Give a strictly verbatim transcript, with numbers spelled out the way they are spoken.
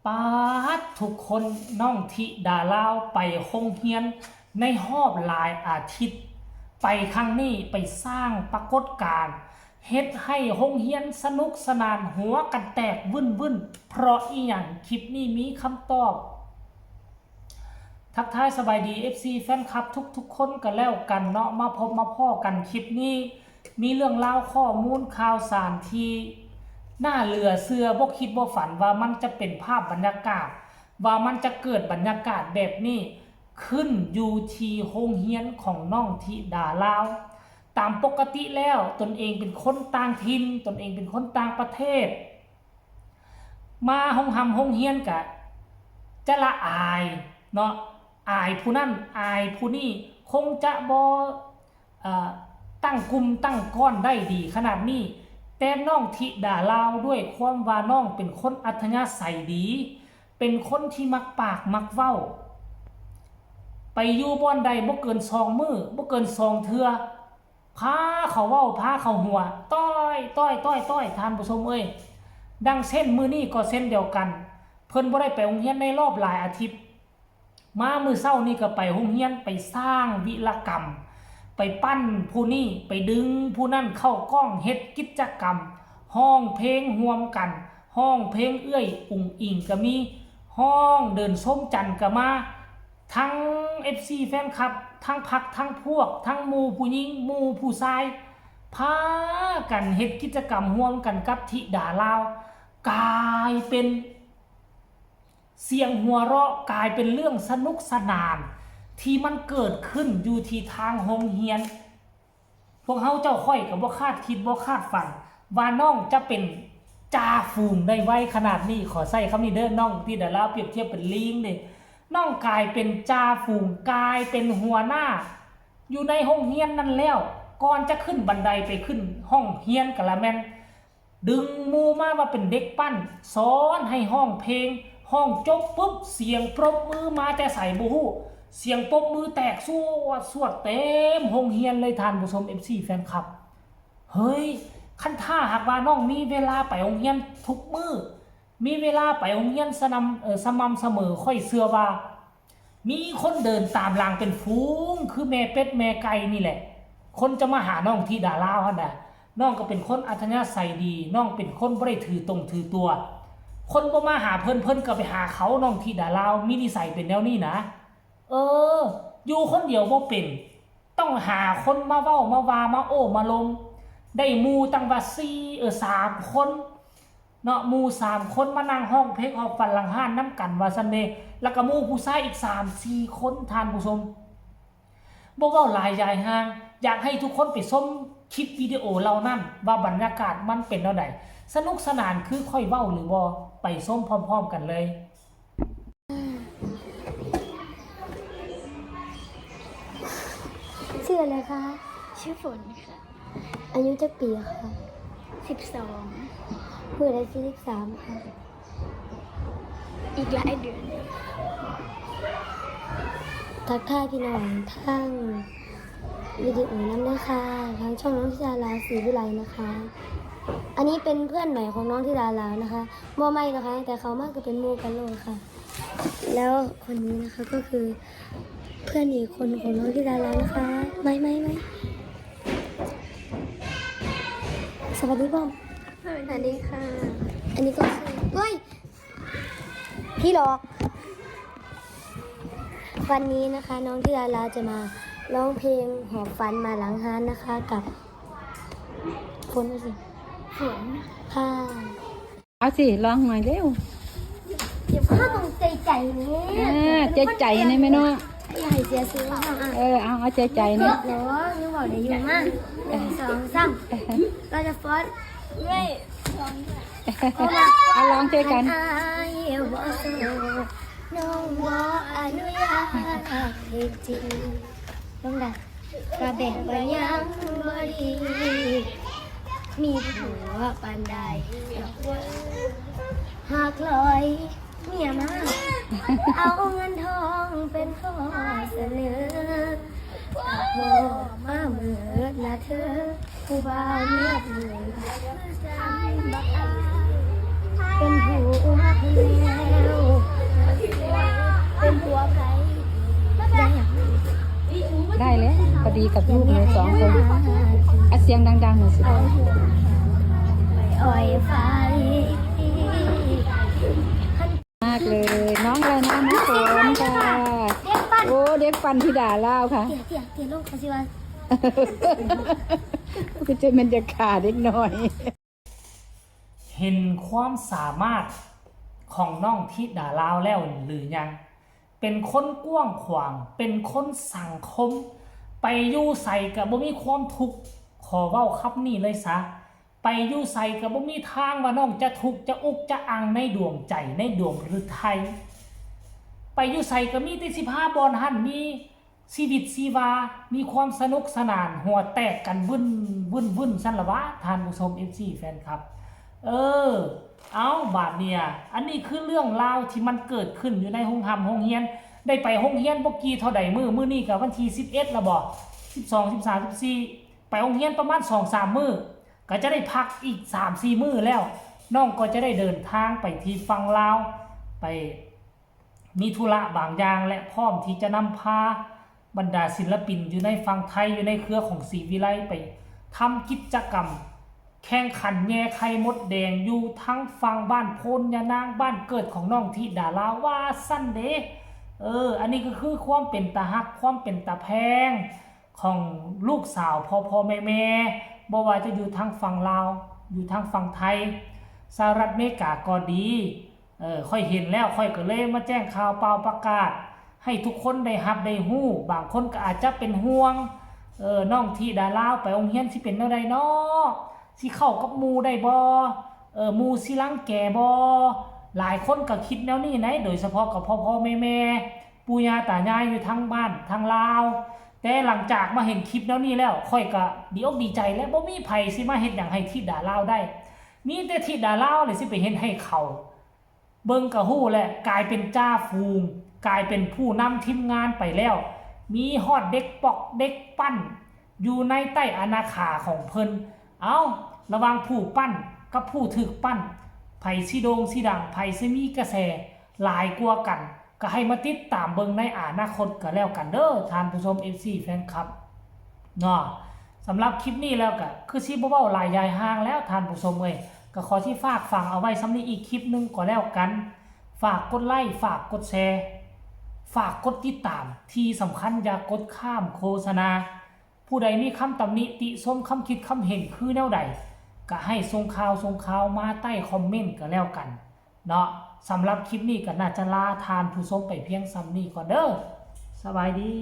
ป๊าด ทุกคน น้องธิดาลาวไปโฮงเฮียนในฮอบหลายอาทิตย์ ไปครั้งนี้ไปสร้างปรากฏการณ์ เฮ็ดให้โฮงเฮียนสนุกสนานหัวกันแตกวึ่นๆ เพราะอิหยัง คลิปนี้มีคำตอบ ทักทายสบายดี เอฟซี แฟนคลับทุกๆ คนก็แล้วกันเนาะ มาพบมาพ้อกันคลิปนี้ มีเรื่องราวข้อมูลข่าวสารที่น่าเหลือเชื่อ บ่คิดบ่ฝันว่ามันจะเป็นภาพบรรยากาศ ว่ามันจะเกิดบรรยากาศแบบนี้ขึ้นอยู่ที่โฮงเฮียนของน้องธิดาลาว ตามปกติแล้วตนเองเป็นคนต่างถิ่น ตนเองเป็นคนต่างประเทศ มาโฮงฮำโฮงเฮียนกะจะละอายเนาะ อายผู้นั่นอายผู้นี่ คงจะบ่ เอ่อ ตั้งกลุ่มตั้งก้อนได้ดีขนาดนี้ แต่น้องธิดาลาวด้วยความว่าน้องเป็นคนอัธยาศัยดี เป็นคนที่มักปากมักเว้า ไปอยู่บ่อนใดบ่เกินสองมื้อ บ่เกินสองเทื่อ พาเขาเว้า พาเขาหัว ต้อย ต้อย ต้อย ต้อย ท่านผู้ชมเอ้ย ดังเช่นมื้อนี้ก็เช่นเดียวกัน เพิ่นบ่ได้ไปโฮงเฮียนในรอบหลายอาทิตย์ มามื้อเช้านี่ก็ไปโฮงเฮียน ไปสร้างวีรกรรม ไปปั้นผู้นี่ ไปดึงผู้นั่นเข้ากล้อง เฮ็ดกิจกรรม ฮ้องเพลงร่วมกัน ฮ้องเพลงเอื้อยอุ๋งอิ๋งก็มี ฮ้องเดินชมจันทร์ก็มา ทั้ง เอฟซี แฟนคลับ ทั้งพรรค ทั้งพวก ทั้งหมู่ผู้หญิง หมู่ผู้ชาย พากันเฮ็ดกิจกรรมร่วมกันกับธิดาลาว กลายเป็นเสียงหัวเราะ กลายเป็นเรื่องสนุกสนาน ที่มันเกิดขึ้นอยู่ที่ทางโฮงเฮียน พวกเฮาเจ้าข้อยก็บ่คาดคิดบ่คาดฝัน ว่าน้องจะเป็นจ่าฝูงได้ไวขนาดนี้ ขอใช้คำนี้เด้อ น้องธิดาลาวเปรียบเทียบเป็นลิงเด้ น้องกลายเป็นจ่าฝูง กลายเป็นหัวหน้า อยู่ในโฮงเฮียนนั่นแล้ว ก่อนจะขึ้นบันไดไปขึ้นห้องเฮียนกะละแม่น ดึงหมู่มาว่าเป็นเด็กปั้น สอนให้ฮ้องเพลง ฮ้องจบปุ๊บ เสียงปรบมือมาแต่ไสบ่ฮู้ เสียงปรบมือแตกสวดสวดเต็มโฮงเฮียนเลย ท่านผู้ชม เอฟซี แฟนคลับ เฮ้ย คันถ้าหากว่าน้องมีเวลาไปโฮงเฮียนทุกมื้อ มีเวลาไปโฮงเฮียนสม่ำ เอ่อ สม่ำเสมอ ข้อยเชื่อว่า มีคนเดินตามหลังเป็นฝูง คือแม่เป็ดแม่ไก่นี่แหละ คนจะมาหาน้องธิดาลาวหั่นน่ะ น้องก็เป็นคนอัธยาศัยดี น้องเป็นคนบ่ได้ถือตนถือตัว คนบ่มาหาเพิ่น เพิ่นก็ไปหาเขา น้องธิดาลาวมีนิสัยเป็นแนวนี้นะ เออ อยู่คนเดียวบ่เป็น ต้องหาคนมาเว้ามาว่ามาโอ้มาลม ได้หมู่ตั้งว่าสี่ เออ สามคน เนาะ หมู่สามคนมานั่งฮ้องเพลงฮอบฟันหลังฮ้านนำกันว่าซั่นเด้ แล้วก็หมู่ผู้ชายอีกสามสี่คน ท่านผู้ชม บ่เว้าหลายยายห่าง อยากให้ทุกคนไปชมคลิปวิดีโอเหล่านั้น ว่าบรรยากาศมันเป็นแนวใด สนุกสนานคือข้อยเว้าหรือบ่ ไปชมพร้อมๆ กันเลย ชื่ออะไรคะ ชื่อฝนค่ะ อายุจักปีคะ สิบสอง มื้อใดสิสิบสามคะ อีกหลายเดือน ทักทายพี่น้องทางวิดีโอนำเด้อค่ะ ทางช่องน้องธิดาลาวศรีวิไลนะคะ อันนี้เป็นเพื่อนใหม่ของน้องธิดาลาวนะคะ บ่ใหม่นะคะ แต่เขามาก็เป็นหมู่กันโลดค่ะ แล้วคนนี้นะคะก็คือเพื่อนอีกคนของน้องธิดาลาวนะคะ ไม่ไม่ไม่สวัสดีบอม สวัสดีค่ะ อันนี้ก็คือเฮ้ย พี่หลอก วันนี้นะคะน้องธิดาลาวจะมาร้องเพลงหอบฝันมาหลังฮ้านนะคะกับฝนสิ ฝน ค่ะ เอาสิร้องหน่อยเร็ว เดี๋ยวข้าต้องใจใจนี่ อ่าใจใจนี่แม่เนาะ อย่าให้เสียชื่อค่ะอ่ะ เออเอาเอาใจใจนี่ เนาะยังบอกได้อยู่มากหนึ่งสองสามเราจะฟอนไม่ เอาร้องด้วยกัน อายบ่โสดน้องบ่อนุญาตให้จีบลงดังกะแบ่งไปยังบ่ดี มีผัวปานใดดอกเว้ยหากลอยเมียมา เอาเงินทองเป็นข้อเสนอถ้าพ่อมาเมิดละเธอ ผู้บ่าวเมียผู้เป็นผู้ฮักแนว กับลูกเลยสองคน อ่ะ เสียงดังๆหน่อยสิ อ้อยฟ้า มากเลย น้องอะไรนะ น้องฝนค่ะ เด็กปั่น โอ้ เด็กปั่นธิดาลาวค่ะ เตี้ยเตี้ยเตี้ยลงเขาสิว่า ก็จะมันจะขาเด็กน้อย เห็นความสามารถของน้องธิดาลาวแล้วหรือยัง เป็นคนกว้างขวาง เป็นคนสังคม ไปอยู่ใสก็บ่มีความทุกข์ ขอเว้าคำนี้เลยซะ ไปอยู่ใสก็บ่มีทางว่าน้องจะทุกข์จะอุกจะอังในดวงใจในดวงฤทัย ไปอยู่ใสก็มีแต่สิบห้าบอนหั่นมีชีวิตชีวา มีความสนุกสนาน หัวแตกกันวึ่นวึ่นวึ่นซั่นละวะ ท่านผู้ชม เอฟซี แฟนคลับ เออ เอาบาดเนี่ย อันนี้คือเรื่องราวที่มันเกิดขึ้นอยู่ในโรงหำโรงเรียน ได้ไปโรงเรียนบ่กี่เท่าใดมื้อ มื้อนี้ก็วันที่สิบเอ็ดละบ่ สิบสอง สิบสาม สิบสี่ ไปโรงเรียนประมาณสองสามมื้อ ก็จะได้พักอีกสามสี่มื้อแล้ว น้องก็จะได้เดินทางไปที่ฝั่งลาว ไปมีธุระบางอย่าง และพร้อมที่จะนำพาบรรดาศิลปินอยู่ในฝั่งไทย อยู่ในเครือของศรีวิไลไปทำกิจกรรม แข่งขันแย่ไข่มดแดงอยู่ทั้งฝั่งบ้านโพนยานาง บ้านเกิดของน้องธิดาลาวว่าซั่นเด้ เออ อันนี้ก็คือความเป็นตาฮัก ความเป็นตาแพงของลูกสาวพ่อพ่อแม่แม่ บ่ว่าจะอยู่ทางฝั่งลาว อยู่ทางฝั่งไทย สหรัฐอเมริกาก็ดี เออ ข้อยเห็นแล้ว ข้อยก็เลยมาแจ้งข่าวเป่าประกาศ ให้ทุกคนได้ฮับได้ฮู้ บางคนก็อาจจะเป็นห่วง เออ น้องธิดาลาวไปโรงเรียนสิเป็นแนวใดน้อ สิเข้ากับหมู่ได้บ่ เออ หมู่สิรังแกบ่ หลายคนก็คิดแนวนี้ได๋ โดยเฉพาะกับพ่อพ่อแม่แม่ ปู่ย่าตายายอยู่ทางบ้านทางลาว แต่หลังจากมาเห็นคลิปแนวนี้แล้ว ข้อยก็ดีอกดีใจ และบ่มีไผสิมาเฮ็ดหยังให้ธิดาลาวได้ มีแต่ธิดาลาวเลยสิไปเฮ็ดให้เขา เบิ่งก็ฮู้แหละ กลายเป็นจ่าฝูง กลายเป็นผู้นำทีมงานไปแล้ว มีฮอดเด็กป๊อกเด็กปั้น อยู่ในใต้อาณาขาของเพิ่น เอ้า ระหว่างผู้ปั้นกับผู้ถูกปั้น ไผสิโด่งสิดัง ไผสิมีกระแสหลายกว่ากัน ก็ให้มาติดตามเบิ่งในอนาคตก็แล้วกันเด้อ ท่านผู้ชม เอฟซี แฟนคลับ เนาะ สำหรับคลิปนี้แล้วก็คือสิบ่เว้าหลายยายห่างแล้ว ท่านผู้ชมเอ้ย ก็ขอสิฝากฝังเอาไว้ส่ำนี้อีกคลิปหนึ่งก็แล้วกัน ฝากกดไลค์ ฝากกดแชร์ ฝากกดติดตาม ที่สำคัญอย่ากดข้ามโฆษณา ผู้ใดมีคำตำหนิติชม คำคิดคำเห็นคือแนวใด ก็ให้ส่งข่าวส่งข่าวมาใต้คอมเมนต์ก็แล้วกันเนาะ สำหรับคลิปนี้ก็น่าจะลาท่านผู้ชมไปเพียงส่ำนี้ก่อนเด้อ สบายดี